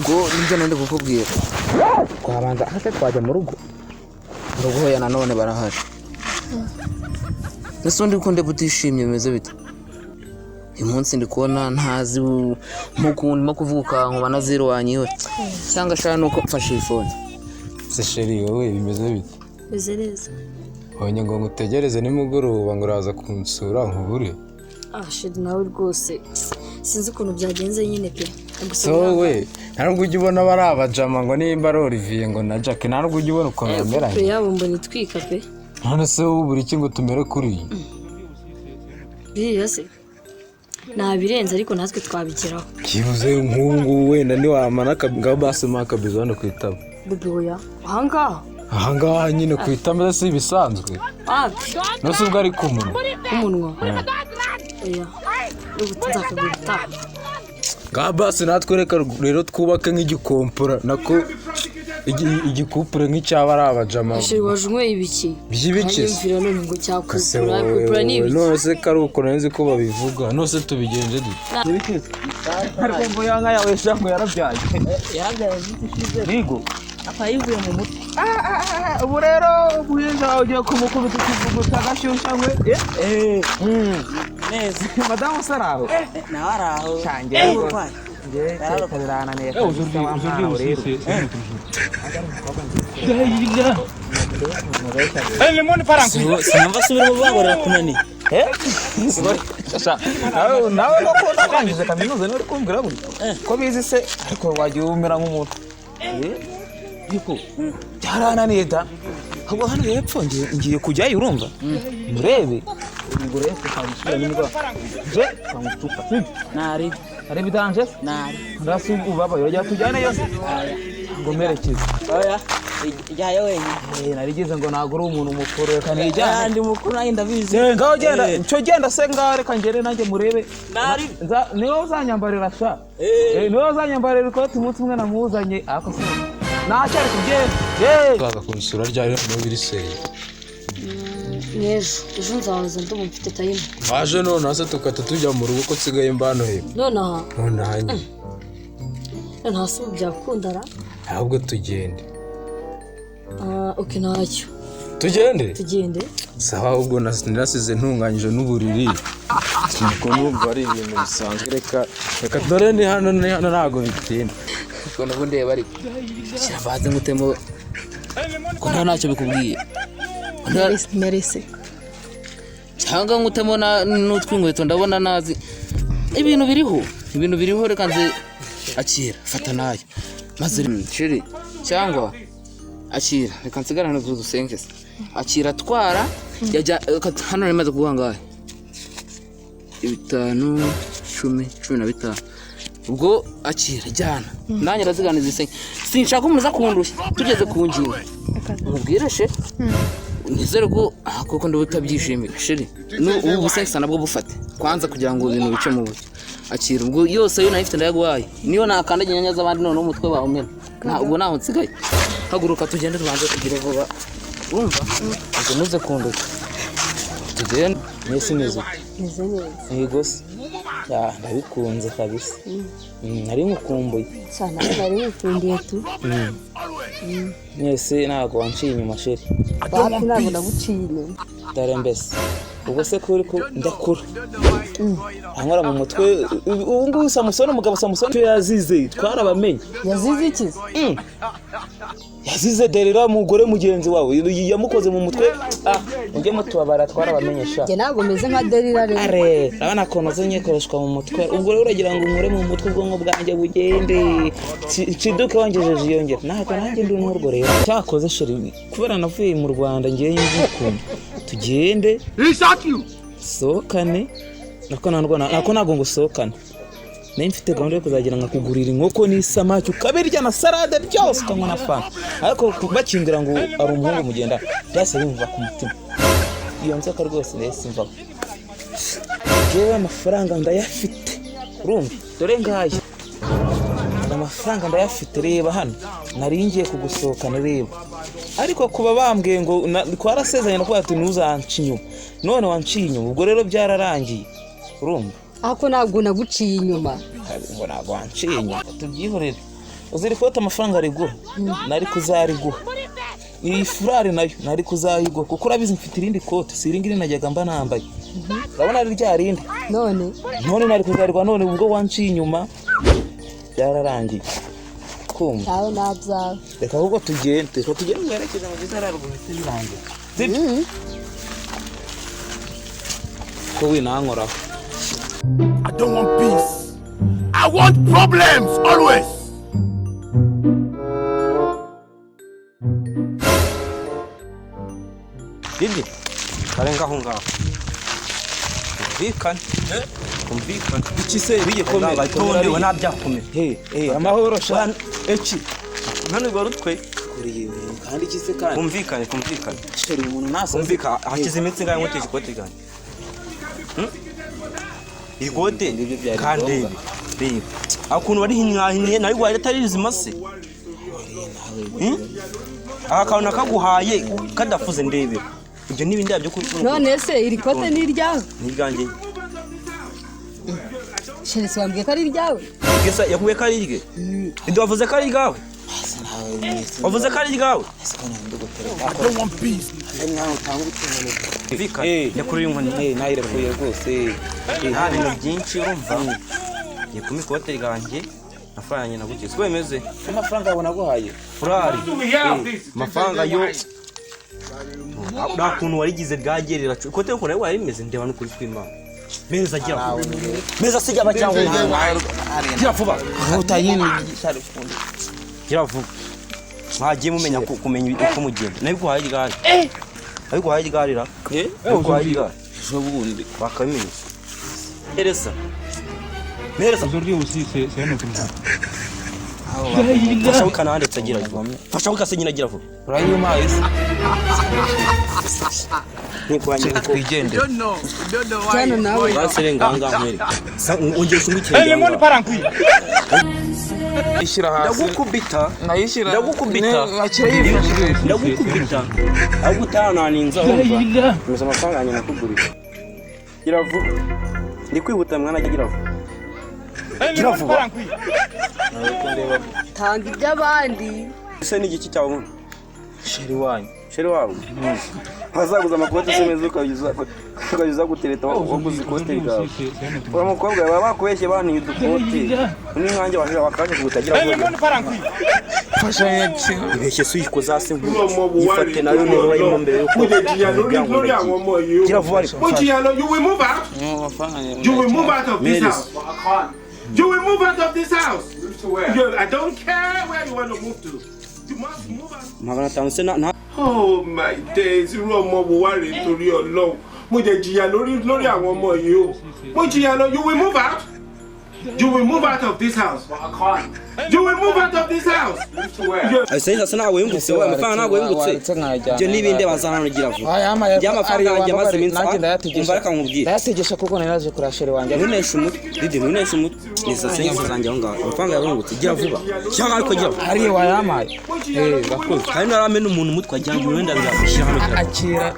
Ubwo nibyo nari kukubwira. Twabanza hase twajya mu rugo. Mu rugo hoya nanone barahari. Ese undi ko ndeba utishimye, bimeze bite? Uyu munsi ndi kubona ntazi mukuntu ndimo kuvuga ukankuba na zero wanyiwe, cyangwa ashaka nuko mfashe iyi phone. Se chérie, wowe bimeze bite? Meze neza. Mbonye ngo ngutegereze nimugoroba ngo uraza kunsura nkubure. Ah chéri, nawe rwose sinzi ukuntu byagenze nyine pe, gusa So wowe nta nubwo ujya ubona bari abajama ngo nimba ari Olivier ngo na Jack, nta nubwo ujya ubona ukuntu couple bameranye? yabo mbona itwika pe. None se wowe ubura iki ngo tumere kuriya? Biriya se ntabirenze, ariko natwe twabigeraho. Byibuze nk'ubu ngubu wenda ntiwamana ngaho basemo akabizo hano ku itama. Bébé, oya, ahangaha? Ahangaha nyine ku itama si ibisanzwe? Wapi. Nose ubwo ari ku munwa? K'umunwa, oya, n'ubu nzakagura utaha. Ngaha basi natwe reka rero twubake nk'igikompora nako igikupure nk'icyaba ari abajama. Chéri, waje unyweye ibiki? By'ibiki se? Uranyumvira none ngo Kase cyakupura wowe kupura ni wowe ibiki? None se ko ari uko nari nzi ko babivuga, none tubigenje dute? Ariko ngo ya nka yawe sha ngo yarabyaye? Yarabyaye iminsi ishize. Nigo. Apa yivuye mu mutwe. Ubu rero umuhinzi wawe ugiye kumukubita ikivuguto agashyushya we. Eh, neza. Madamu se ari aho? Nawe ari aho. Shange Eh, rwose. urwaye. Njye kereka birananiye kabisa wa mwana we rero. Sinumva asubira mu bagorera kunaniye. Sha, nawe koko narangije kaminuza niwe uri kumbwira gutya ko bizi se? Ariko wagiye umera nk'umuntu. Ariko byarananiye da. Ahubwo hano hepfo ngiye kujyayo, urumva murebe ubwo rero tukamusubira nibwo je twamutuka, sibyo? Nari. Ari bidanje se? Nari. Ndasi ubabaye, urajya tujyane yose ngo merekeze. Oya, jyayo wenyine. Eh, narigeze ngo ntabwo uri umuntu mukuru, reka nijyane. Ndi mukuru nanjye ndabizi. Eh, ngaho genda ncyo, genda se ngaho, reka ngere nanjye murebe. Nari. Niwe uzanyambarira sha. Eh, niwe uzanyambarira ikoti umunsi umwe namuzanye, ariko se ntacyo ari kugenda. Eh. Uzaza kunsura ryari noneho biri sérieux? N'ejo ejo nzaza, ndumva mfite time. Waje none se tugahita tujya mu rugo ko nsigaye mbano hepfo? Nonaha? Nonaha nyine. Nta si ubu byakundara. Ahubwo tugende. Ah, ok, ntacyo. Tugende. Tugende. Sawa, ahubwo nasize ntunganyije n'uburiri, nuko numva ari ibintu bisanzwe. Reka reka, dore ni hano, ni hano, ntabwo bitinda. Ubwo nabwo ndeba, ariko shyira vaze ngutemo ko ntacyo bikubwiye. Merci. Cyangwa ngutemo n'utw'inkweto, ndabona nazi ibintu biriho, ibintu biriho. Reka nze, akira, fata nayo maze chéri, cyangwa akira, reka nsigarane utu dusenge se. Akira, twara yajya. Reka hano rimaze kuguha ngahe? Bitanu, 10, 15. Ubwo akira, jyana, nanjye ndaziganiza isenge. Sinshaka umuntu uza kundushya. Tugeze ku ngingo mubwire she, nizere ko koko ndaba utabyishimiye chéri. Ubu busenkisa nabwo bufate kwanza kugira ngo ibintu bice mu buryo. Akira, ubwo yose yo nayifite ndayaguhaye. Niyo nakandagira inyanya z'abandi noneho umutwe wawe umena. Ubwo ntaho nsigaye. Haguruka tugende, tubanze tugire vuba, urumva? Ubwo ntuze kunduka, tugende. Mwese neza? Meze neza. Yego se. Ya, ndabikunze kabisa. Nari nkukumbuye. Cyane, nari ngukumbuye tu. Mwese ntabwo wanciye inyuma, chéri? Wapi, ntabwo naguciye inyuma. Dore mbese ubwo se kuri ko ndakura ankora mu mutwe ubu ngubu. Samusoni, umugabo Samusoni icyo yazize twarabamenye. Yazize iki? Yazize Derira, umugore mugenzi wawe yamukoze mu mutwe. Ah, mujye mutubabara, twarabamenye sha. Njye ntabwo meze nka Derira rero. Are, urabona ukuntu zinyikoreshwa mu mutwe. Ubwo rero uragira ngo nkure mu mutwe, ubwonko bwanjye bugende nshiduke wangejeje iyongera. Ntabwo nanjye ndi n'urwo rero. Cyakoze chéri, kubera navuye mu Rwanda ngiye ukuntu tugende sohokane, nako ntabwo, nako ntabwo ngo usohokane. Nari mfite gahunda yo kuzagira nkakugurira inkoko n'isamaki ukabirya na salade byose, ukanywa na fanta, ariko bakimbwira ngo ari umuhungu mugenda, byahise bimva ku mutima. Iyo nzoka rwose nahise imvaho. Njyewe amafaranga ndayafite, urumva? Dore ngaya amafaranga ndayafite, reba hano. Nari ngiye kugusohokana, reba, ariko kuba bambwiye ngo twarasezeranye no kuvuga ati ntuzance inyuma, none wanciye inyuma. Ubwo rero byararangiye, urumva? Ariko ntabwo naguciye inyuma. Ngo ntabwo wanciye inyuma, tubyihorere. Uzi ikote amafaranga rigura, nari kuzariguha. Iyi furari nayo nari kuzayiguha, kuko urabizi mfite irindi kote, si iringiri najyaga mba nambaye. Urabona ari rya rindi. None nari kuzariguha, none ubwo wanciye inyuma byararangiye. Kumva. Nawe nabyawe. Reka ahubwo tugende, reka tugende mwerekeze mu byiza raruguru bihite birangira. Sibyo? Ko winankoraho. I don't want peace. I want problems always. Didi, karenga aho ngaho. Kumvikane. Kumvikane. Iki se bigikomeye? Tonde we ntabyakomeye. Hey, hey, amahoro sha. Eki. None rutwe. Kuriye kandi iki se kandi? Kumvikane, kumvikane. Sheri umuntu nasaze. Kumvika, hakize iminsi ngahe nkoteje ikote ryanjye. Ikote Nibyo byari kandi ngombwa. reba. Akuntu bari hinyahinye nayo gwari atari rizima se. Aka kantu nakaguhaye kadafuze ndebe. Ibyo n'ibindi byo kuri. None se iri kote ni iryawe? Ni iryanjye. Chéri, si wambwiye ko ari iryawe? Gesa yakubwiye ko ari irye. Ibyo wavuze ko ari iryawe? Wavuze ko ari iryawe? I don't want peace. Kumvikane. Nyakuri inkoni. Eh, nayirekuye rwose. Nta bintu byinshi urumva. Ngiye kuma ikote ryanjye. Amafaranga yanjye nagukiye. Siko bimeze? Amafaranga yawe naguhaye. Furari. Amafaranga yo nta kuntu warigize bwagerera. Ikote yo ukuntu wari rimeze ndeba n'ukuri kw'Imana. Meza agira vuba. Meza asiga abacyangwa. Gira vuba. Gira vuba. Mwagiye mumenya kumenya uko mugenda. Nabiguhaye igare. Nabiguhaye igare ra. Nabiguhaye igare. Ejo bundi. Bakabimenya. Mpereza. Mpereza. Fasha ukananditse agira vuba. Fasha ukase nyina agira vuba. Urayimpaye se? Ntikwanye Twigendere. Cyane nawe. Baserenga ahangaha nkwereke. Ongera usungukire ngaha. Ishyira hasi. Ndagukubita. Nayishyira. Ndagukubita. Nakira yifashishije. Ndagukubita. Ahubwo utananinza urumva. Meza amafaranga yanjye nakugurira. Gira vuba. Ndi kwihuta mwana gira vuba. Gira vuba. Tanga iby'abandi. Ese ni igiki cyawe ubundi? Sheri wanyu. Sheri wawe. Wazaguza amakote se meza ukabiza gutereta waguze ikote ryawe. Uriya mukobwa baba bakubeshye bantiye udukote. Ni nkanjye washira bakaje kugutagira vuba. Fasha Ibeshye se uyikoza hasi Irú ọmọ wo wá yifate rèé nayo torí niba irimo mbere Ọlọ́run. yuko Mo lè jìyà lórí àwọn ọmọ yìí o. Gira vuba ariko. Mo jìyà lọ, you will move out. You will move out of this Mary. house. You will move out of this house. I don't care where you want to move to. You must move out. 500 se na Oh my days, irú ọmọ wo wá rèé torí Ọlọ́run. Mo jẹ jìyà lórí àwọn ọmọ yìí o. Mo jìyà lọ, you will move out. You will move out of this house. You will move out of this house. Ese se ntabwo yungutse we amafaranga ntabwo yungutse. Ibyo n'ibindi bazana gira vuba. Njye amafaranga yanjye amaze iminsi nanjye ndayategesha. Umva reka nkubwire. Ndayategesha kuko nari naje kureba sheri wanjye. Ntuneshe umutwe. Didi ntuneshe umutwe. Ni saa sita zanjye aho ngaho. Amafaranga yarungutse gira vuba. Cyangwa ariko gira vuba. Ariyo wayampaye. Eh, bakoze. Kandi naramena umuntu umutwe ajyanye wenda nzagushyira hano gira vuba. Akira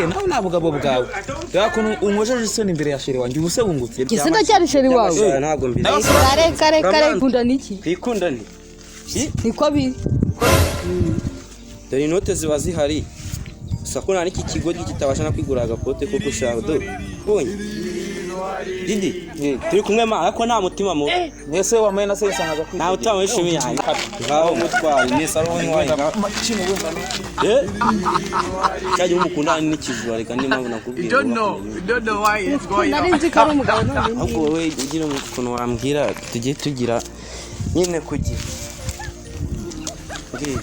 na nawe nta bugabo bwawe. Reba ukuntu unkojeje isoni imbere ya sheri wanjye ubu se wungutse. Ese ndacyari sheri wawe? Ntabwo mbizi. Kare kare kare kunda niki? Twikundane. Niko biri. Dore inote ziba zihari. Gusa ko nta n'iki kigo kitabasha no kwigura agakote ko gushaka dore. Ubonye? Didi, turi kumwe ma ariko nta mutima mubi. Mwese wambaye na se nsangaga Nta mutima mubi shimi yanjye. Ngaho mutware ni saro wanywaye. Eh? Cyaje umukundana n'ikijura reka niyo mpamvu nakubwiye. Nari nzi ko ari umugabo none. Ahubwo wowe ugira ukuntu wambwira tujye tugira nyine kugira. Mbwira.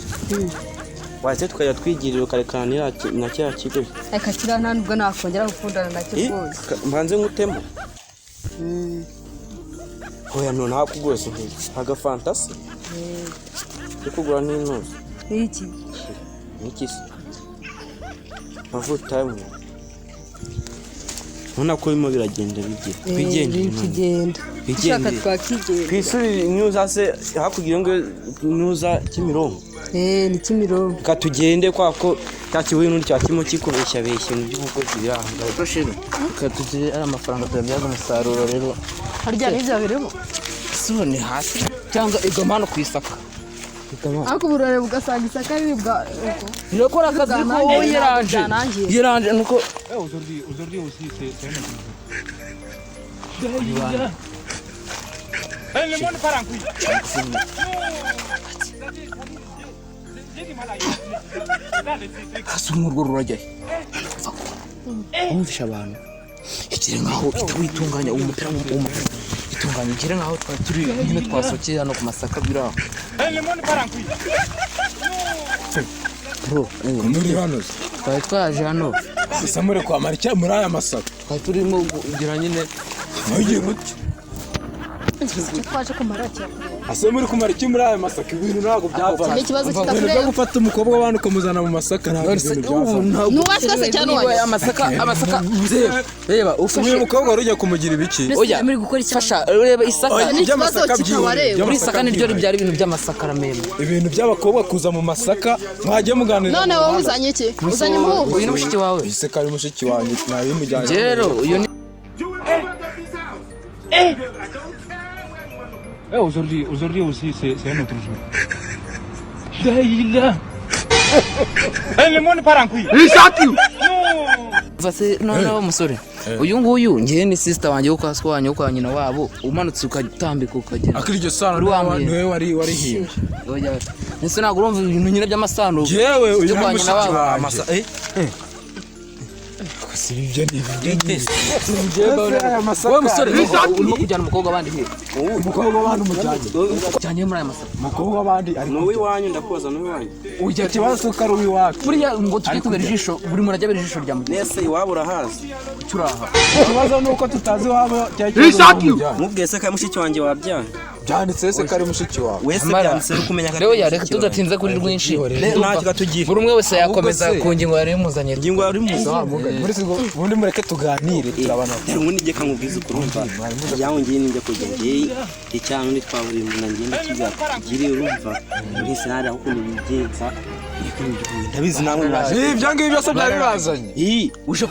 Waze tukajya twigirira ukarekana na kiriya kigo. Reka kiriya nta nubwo nakongera gukundana nacyo rwose. Mbanze nkutemo. Oya none ntakugose agafantasi. Yo kugura n'intuzi. Niki? Niki se? Amavuta y'umuntu. Ubona ko birimo biragenda bigira. Twigendere Biri none. kugenda. Dushaka Twigendere. twakigendera. Kwisuri nyuza se hakurya ngo nyuza Kimironko. Ni Kimironko. Reka tugende kwa ko cya kibuye n'undi cya kirimo kikubeshya beshya mu by'ubugozi biri aho ngaho. Sheri, reka tugire ari amafaranga tuyabyaza umusaruro rero. Harya n'ibyo birimo? So ni hasi. Cyangwa igama hano ku isaka. Ariko ubu urareba ugasanga isaka riribwa uko. Rirakora akazi ko wowe yeranje. Byanangiye. Yeranje nuko Aujourd'hui aussi, c'est un autre jour. Le monde part en couille. Hasi urwo rurajyayo. Wumvisha abantu. Ikire nkaho itawitunganya uwo mupira w'umupira. Itunganya ikire nkaho twari turi nyine twasokeye hano ku masaka biraho. Le monde part en couille. Bro, Muri hano se. Twari twaje hano. Ese muri kwamara icya muri aya masaka? Twari turimo kugira nyine Ntugira utyo. Icyo twaje kumara kirakureba. Ese muri kumara iki muri aya masaka? Ibintu ntabwo byavamo. Ni ikibazo Ibintu byo kitakureba. gufata umukobwa w'abandi ukamuzana mu masaka ntabwo ibintu byavamo. Nuwaswe se cyane uwanjye. Amasaka amasaka reba ufashe Uyu mukobwa wari ugiye kumugira ibiki? Oya, Muri gukora icyo fasha reba isaka. Oya, Ni ikibazo iby'amasaka kitabareba. byihariye. Muri isaka niryo ribyara ibintu by'amasaka ramembe. Ibintu by'abakobwa kuza mu masaka mwagiye muganira. None wowe uzanye iki? Uzanye umuhungu? Uyu ni mushiki wawe. Ese ko ari mushiki wanjye nabimujyanye. Rero uyu ni Aujourd'hui aussi, c'est un autre jour. Le monde part en couille. Vase noneho musore. Uyu nguyu ngiye ni sister wanjye wo kwa so wanjye wo kwa nyina wabo umanutse ukatambika ukagera. Akiri iryo sano Uri wa niwe wari warihimbye. Oya. Nese ntabwo urumva ibintu nyine by'amasano. Yewe uyu byo ni kwa nyina mushiki wabo. wanjye. Si ibyo ni ibyo. Wowe musore urimo kujyana umukobwa abandi he? Umukobwa w'abandi umujyanye. Ujyanye muri aya masaka. Umukobwa w'abandi ari Ni uw'iwanyu ndakubaza, ni uw'iwanyu. ujya kibazo ko ari uw'iwacu. Buriya ngo tujye kubera ijisho buri muntu ajya abera ijisho rya mugenzi. Nese iwabo urahazi. Turaha. Ikibazo ni uko tutazi iwabo cyangwa ikibazo. Mubwiye se ko ari mushiki wanjye wabyanga. Byanditse se ko ari mushiki wawe. Wese Amara. byanditse uri kumenya ko ari Rero ya reka mushiki wawe. tudatinze kuri rwinshi. Ntacyo katugira. Buri umwe wese yakomeza Ahubwo se- ku ngingo yari imuzanye. Ingingo yari imuzanye. Muri sigo ubundi mureke tuganire turabana. Rero ubundi njye kankubwiza ukuri urumva. Yawe ngiye ninjya kujya ngiye icyana undi twaburiye umuntu ngenda kigire urumva. Mwese hari aho ukuntu bigenza. Ndabizi namwe mwaje. Ibyo ngibyo byose byari bizanye. Ii, Uje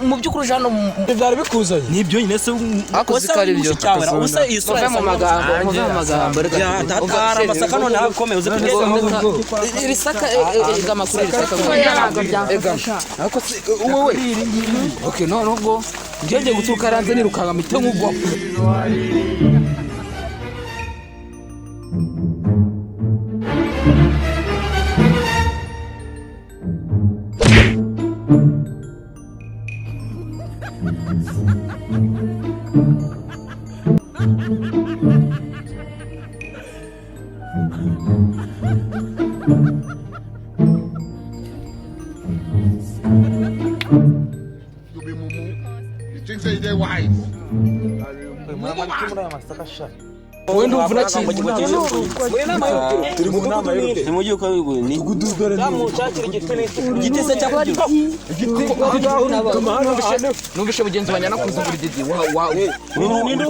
mu by'ukuri uje hano Ibyo byari bikuzanye. nibyo nyine se Ariko wese ko ari byo. Usa iyi sura Muve mu magambo, muve mu magambo reka. Tatara amasaka none akomeye uze kugeza Iri saka egama kuri iri saka. Egama. Ariko se wowe. Okay, none ubwo ngiye guturuka hanze nirukanka mpite nkugwa. Wowe ndumva unakizi. Turi mu nama y'urubyiruko. Ni mujyi uko biguye ni igiti se cyakugira Numvishe mugenzi wanjye anakuzungura igiti. Wa wa.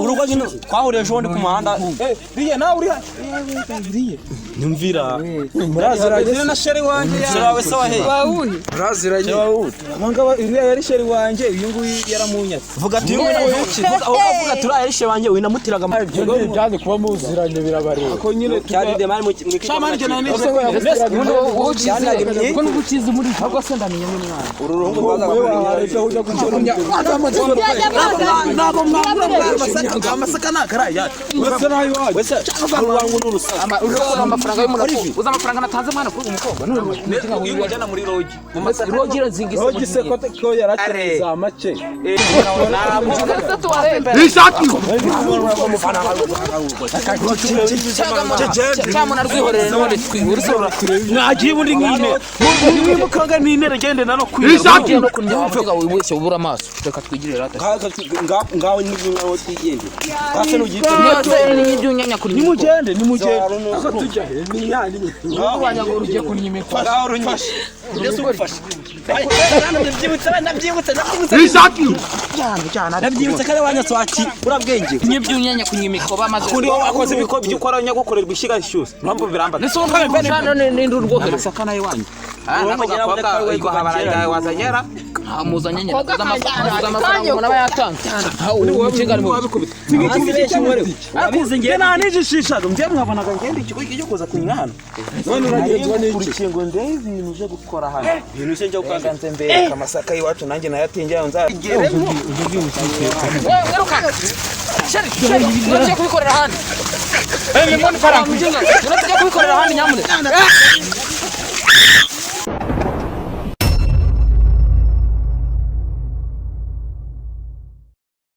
urugo nyine twahuriye ejo bundi ku muhanda. Riya nawe uri hano. Nyumvira Muraziranye. Na sheri wanjye. Sheri wawe se wahe? Muraziranye. Abangaba uriya yari sheri wanjye, uyu nguyu yaramunyatse. Vuga ati uyu vuga ati uriya yari sheri wanjye uyu namutiraga Ibyo ni ibyanyu kuba muziranye birabareba. Ko nyine cyari de mari mu Shamani jye nani Wowe ukizi. Ko nugukizi muri ahubwo se ndamenya n'umwana. Uru ruhungu rwazaga kumenya. Ntabwo mwangura muri aya masaka. Amasaka ni akaraya. Wese nayo iwanyu. Wese urubangu n'urusaka. Urabona amafaranga y'umuntu uzi amafaranga natanze mwana kuri uyu mukobwa none Uyu mujyana muri rogi. Mu masaka. rogi irazinga Rogi se ko yarakeneye za make. Cyamuna rwihorere none twibuze Mwagiye ubundi nk'ine. Mwimukanga n'intebe gende nano kwira. ugiye no kunywa wavuga wibeshye ubura amaso reka twigirire rata Ngaho ni ngaho twigende. Kase n'ugiye n'ibyunyanya kuri Nimugende, nimugende. Aho tujya he ni yanyu. ugiye kunywa imikwa ngaho runyishe. Ndetse ugufashe. Ndabyibutse ndabyibutse ndabyibutse. Ndabyibutse kare wanyatse waki urabwenge. n'ibyunyanya kunywa imikoba maze Kuri wowe wakoze ibiko byo ukora nyagukorerwa ishyiga rishyushye. Mpamvu birambaza. ndetse ubu none n'indi urwohereza Amasaka nayo wanyu. Ah, nako gakobwa wazanyera. Nta muzanye nyine amafaranga umuntu aba yatanze. Nta umukinga ari mu Abizi ngiye nta nijishishaga njye mwabonaga ngenda ikigo cyo kuza kunywa hano. None uragenzwa n'iki? Ukurikiye ngo ndebe ibintu uje gukora hano. Ibintu se njya Reka gukora. nze mbereka amasaka y'iwacu nanjye nayatingiye nzageremo. Wewe wirukanka. Sheri, sheri, tujye kubikorera ahandi. Tujye kubikorera ahandi nyamuneka.